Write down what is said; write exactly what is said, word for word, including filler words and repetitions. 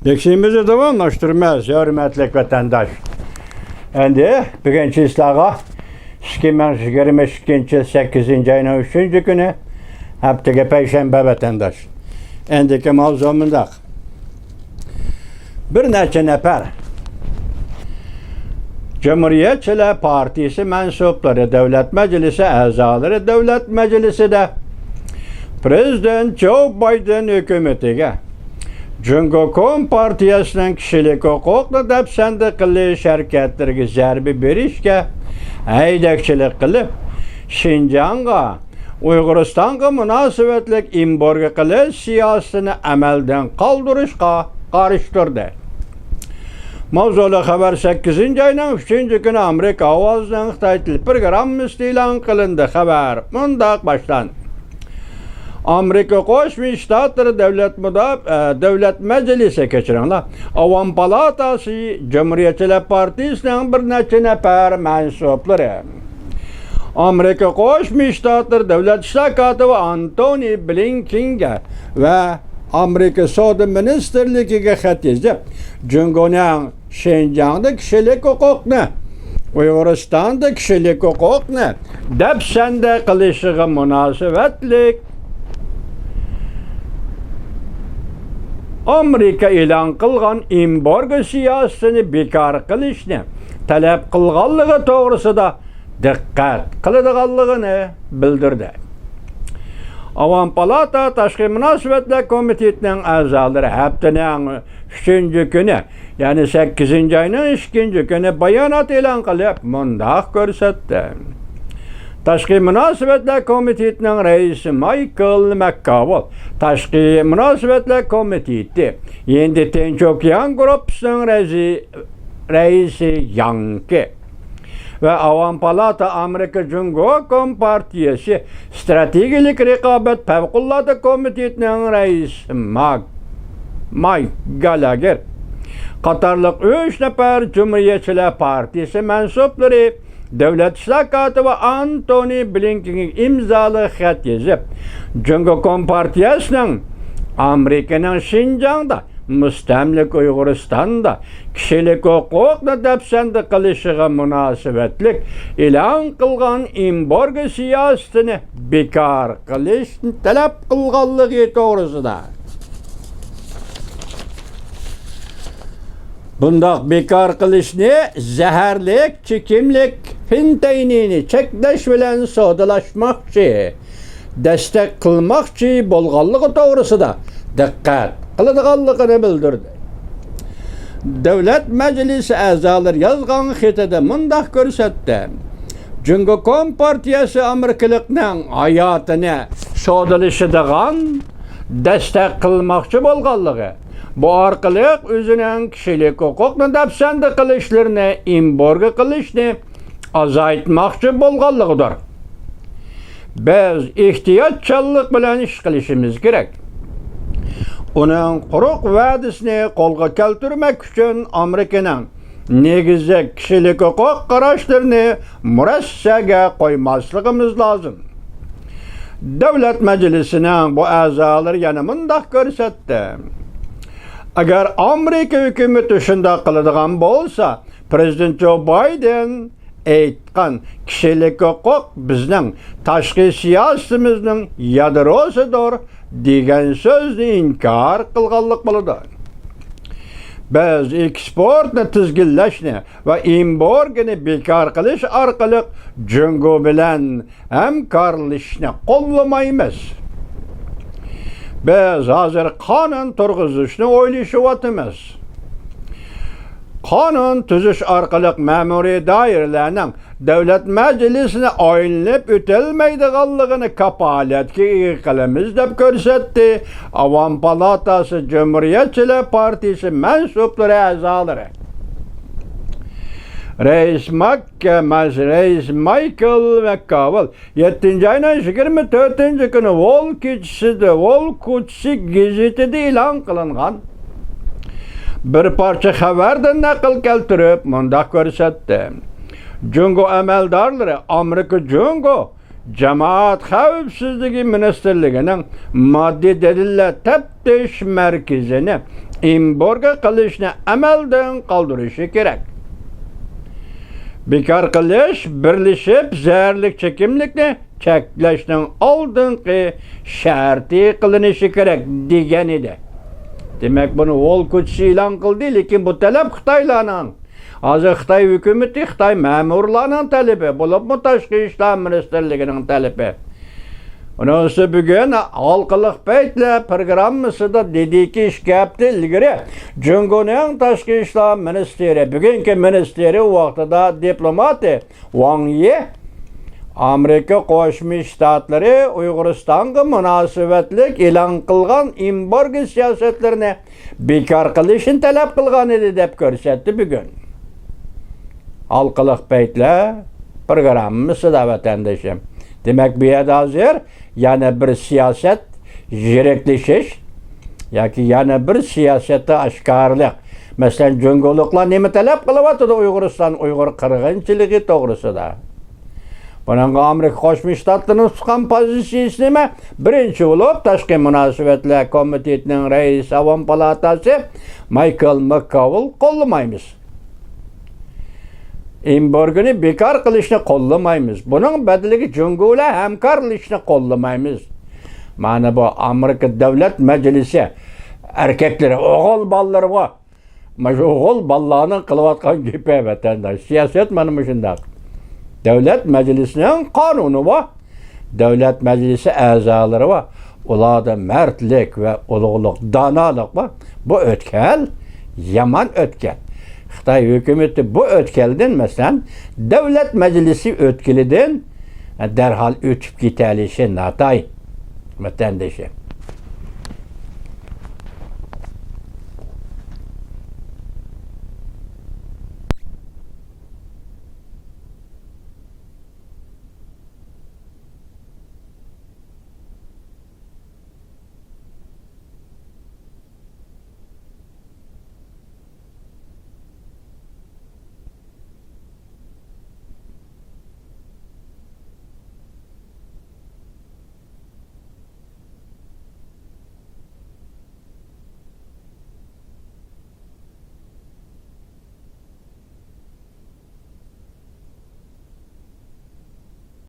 دەرسىمىزنى داۋاملاشتۇرىمىز، ھۆرمەتلىك ۋەتەنداش. ئەمدى بۈگۈن چىسلاغا ئىككى مىڭ يىگىرمە ئىككىنچى يىل سەككىزىنچى ئاينىڭ ئۈچىنچى كۈنى، ھەپتىگە پەيشەنبە، ۋەتەنداش. ئەمدىكى ماۋزۇ مۇنداق. بىر نەچچە نەپەر جۇمھۇرىيەتچىلەر پارتىيىسى مەنسۇپلىرى، دۆلەت مەجلىسى ئەزالىرى دۆلەت مەجلىسىدە پىرېزىدېنت جو بايدېن ھۆكۈمىتىگە جۇڭگو كومپارتىيەسىنىڭ كىشىلىك ھوقۇقنى دەپسەندە قىلىش ھەرىكەتلىرىگە زەربە بېرىشكە ھەيدەكچىلىك قىلىپ، شىنجاڭغا، ئۇيغۇرىستانغا مۇناسىۋەتلىك ئېمبارگو قىلىش سىياسىتىنى ئەمەلدىن قالدۇرۇشقا قارشى تۇردى. ماۋزۇلۇق خەۋەر سەككىزىنچى ئاينىڭ ئۈچىنچى كۈنى ئامېرىكا ئاۋازىنىڭ خىتاي تىل پروگراممىسىدا ئېلان قىلىندى. خەۋەر مۇنداق باشلاندى. ئامېرىكا قوشما شتاتلىرى دۆلەت مۇدا-، ئە، دۆلەت مەجلىسى، كەچۈرۈڭلار، ئاۋام پالاتاسى جۇمھۇرىيەتچىلەر پارتىيىسىنىڭ بىر نەچچە نەپەر مەنسۇپلىرى ئامېرىكا قوشما شتاتلىرى دۆلەت ئىشلار كاتىپى ئانتونى بلىنكېنگە ۋە ئامېرىكا سودا مىنىستىرلىكىگە خەت يېزىپ، جۇڭگونىڭ شىنجاڭدا كىشىلىك ھوقۇقنى، ئۇيغۇرىستاندا كىشىلىك ھوقۇقنى دەپسەندە قىلىشىغا مۇناسىۋەتلىك ئامېرىكا ئېلان قىلغان ئېمبارگو سىياسىتىنى بىكار قىلىشنى تەلەپ قىلغانلىقى توغرىسىدا دىققەت قىلىدىغانلىقىنى بىلدۈردى. ئاۋام پالاتا تاشقى مۇناسىۋەتلەر كومىتېتىنىڭ ئەزالىرى ھەپتىنىڭ ئۈچىنچى كۈنى، يەنى سەككىزىنچى ئاينىڭ ئىككىنچى كۈنى بايانات ئېلان قىلىپ، مۇنداق كۆرسەتتى. تاشقى مۇناسىۋەتلەر كومىتېتىنىڭ رەئىسى مايكل ماككاۋول، تاشقى مۇناسىۋەتلەر كومىتېتى، ھىندى تىنچ ئوكيان گۇرۇپپىسىنىڭ رەزى-، رەئىسى ياڭكى ۋە ئاۋام پالاتا ئامېرىكا جۇڭگو كومپارتىيەسى ئىستراتېگىيەلىك رىقابەت پەۋقۇلئاددە كومىتېتىنىڭ رەئىسى ماك-، مايك گالاگېر قاتارلىق ئۈچ نەپەر جۇمھۇرىيەتچىلەر پارتىيىسى مەنسۇپلىرى دۆلەت ئىشلار كاتىپى ئانتونى بلىنكېنگە ئىمزالىق خەت يېزىپ، جۇڭگو كومپارتىيەسىنىڭ ئامېرىكىنىڭ شىنجاڭدا مۇستەملىكە ئۇيغۇرىستاندا كىشىلىك ھوقۇقنى دەپسەندە قىلىشىغا مۇناسىۋەتلىك ئېلان قىلغان ئېمبارگو سىياسىتىنى بىكار قىلىشنى تەلەپ قىلغانلىقى توغرىسىدا. بۇنداق بىكار قىلىشنى زەھەرلىك چېكىملىك فېنتەينىنى چەكلەش بىلەن سودىلاشماقچى، دەستەك قىلماقچى بولغانلىقى توغرىسىدا دىققەت قىلىدىغانلىقىنى بىلدۈردى. دۆلەت مەجلىسى ئەزالىرى يازغان خېتىدە مۇنداق كۆرسەتتى: جۇڭگو كومپارتىيەسى ئامېرىكىلىقنىڭ ھاياتىنى سودىلىشىدىغان دەستەك قىلماقچى بولغانلىقى، بۇ ئارقىلىق ئۆزىنىڭ كىشىلىك ھوقۇقنى دەپسەندە قىلىشلىرىنى ئېمبارگو قىلىشنى ئازايتماقچى بولغانلىقىدۇر. بىز ئېھتىياتچانلىق بىلەن ئىش قىلىشىمىز كېرەك. ئۇنىڭ قۇرۇق ۋەدىسىنى قولغا كەلتۈرمەك ئۈچۈن ئامېرىكىنىڭ نېگىزلىك كىشىلىك ھوقۇق قاراشلىرىنى مۇرەسسەگە قويماسلىقىمىز لازىم. دۆلەت مەجلىسىنىڭ بۇ ئەزالىرى يەنە مۇنداق كۆرسەتتى: ئەگەر ئامېرىكا ھۆكۈمىتى شۇنداق قىلىدىغان بولسا، پىرېزىدېنت جو بايدېن ئېيتقان «كىشىلىك ھوقۇق بىزنىڭ تاشقى سىياسىتىمىزنىڭ يادروسىدۇر» دېگەن سۆزنى ئىنكار قىلغانلىق بولىدۇ. بىز ئېكسپورتنى تىزگىنلەشنى ۋە ئېمبارگونى بىكار قىلىش ئارقىلىق جۇڭگو بىلەن ھەمكارلىشىشنى قوللىمايمىز. بىز ھازىر قانۇن تۇرغۇزۇشنى ئويلىشىۋاتىمىز. قانۇن تۈزۈش ئارقىلىق مەمۇرىي دائىرىلەرنىڭ دۆلەت مەجلىسىنى ئايلىنىپ ئۆتەلمەيدىغانلىقىنى كاپالەتكە ئىگە قىلىمىز، دەپ كۆرسەتتى ئاۋام پالاتاسى جۇمھۇرىيەتچىلەر پارتىيىسى مەنسۇپلىرى، ئەزالىرى. رەئىس ماك-، رەئىس مايكل ماككاۋول يەتتىنچى ئاينىڭ يىگىرمە تۆتىنچى كۈنى ۋول كېچىسىدە، ۋول كوچىسى گېزىتىدە ئېلان قىلىنغان بىر پارچە خەۋەردىن نەقىل كەلتۈرۈپ مۇنداق كۆرسەتتى: جۇڭگو ئەمەلدارلىرى ئامېرىكا جۇڭگو جامائەت خەۋپسىزلىكى مىنىستىرلىكىنىڭ ماددىي دەلىللەر تەپتىش مەركىزىنى ئېمبارگو قىلىشنى ئەمەلدىن قالدۇرۇشى كېرەك. بىكار قىلىش بىرلىشىپ زەھەرلىك چېكىملىكنى چەكلەشنىڭ ئالدىنقى شەرتى قىلىنىشى كېرەك، دېگەن ئىدى. دېمەك، بۇنى ھول كوچىسى ئېلان قىلدى، لېكىن بۇ تەلەپ خىتايلارنىڭ، ھازىر خىتاي ھۆكۈمىتى، خىتاي مەمۇرلارنىڭ تەلىپى، بولۇپمۇ تاشقى ئىشلار مىنىستىرلىكىنىڭ تەلىپى. ئۇنىڭ ئۈستىگە بۈگۈن ھالقىلىق پەيتلەر پروگراممىسىدا دېدىكى، ئىككى ھەپتە ئىلگىرى جۇڭگونىڭ تاشقى ئىشلار مىنىستىرى، بۈگۈنكى مىنىستىرى، ۋاقتىدا دىپلوماتى ۋاڭ يى ئامېرىكا قوشما شتاتلىرى ئۇيغۇرىستانغا مۇناسىۋەتلىك ئېلان قىلغان ئېمبارگو سىياسەتلىرىنى بىكار قىلىشنى تەلەپ قىلغان ئىدى دەپ كۆرسەتتى بۈگۈن. ھالقىلىق پەيتلەر پروگراممىسىدا، ۋەتەندىشىم. دېمەك، بۇ يەردە ھازىر يەنە بىر سىياسەت يىرىكلىشىش ياكى يەنە بىر سىياسەتتە ئاشكارىلىق. مەسىلەن، جۇڭگولۇقلار نېمە تەلەپ قىلىۋاتىدۇ ئۇيغۇرىستان، ئۇيغۇر قىرغىنچىلىقى توغرىسىدا؟ بۇنىڭغا ئامېرىكا قوشما شتاتلىرىنىڭ تۇتقان پوزىتسىيىسى نېمە؟ بىرىنچى بولۇپ، تاشقى مۇناسىۋەتلەر كومىتېتىنىڭ رەئىسى، ئاۋام پالاتاسى مايكل ماككاۋېل قوللىمايمىز. ئېمبارگونى بىكار قىلىشنى قوللىمايمىز. بۇنىڭ بەدىلىگە جۇڭگو بىلەن ھەمكارلىشىشنى قوللىمايمىز. مانا بۇ ئامېرىكا دۆلەت مەجلىسى ئەركەكلىرى، ئوغۇل بالىلىرىغا، مانا شۇ ئوغۇل بالىلارنىڭ قىلىۋاتقان گېپى، ۋەتەنداش. سىياسەت مانا مۇشۇنداق. دۆلەت مەجلىسىنىڭ قانۇنى بار. دۆلەت مەجلىسى ئەزالىرى بار. ئۇلاردا مەردلىك ۋە ئۇلۇغلۇق، دانالىق بار. بۇ ئۆتكەل، يامان ئۆتكەل. خىتاي ھۆكۈمىتى بۇ ئۆتكەلدىن، مەسىلەن، دۆلەت مەجلىسى ئۆتكىلىدىن دەرھال ئۆتۈپ كېتەلىشى ناتايىن، ۋەتەندىشىم.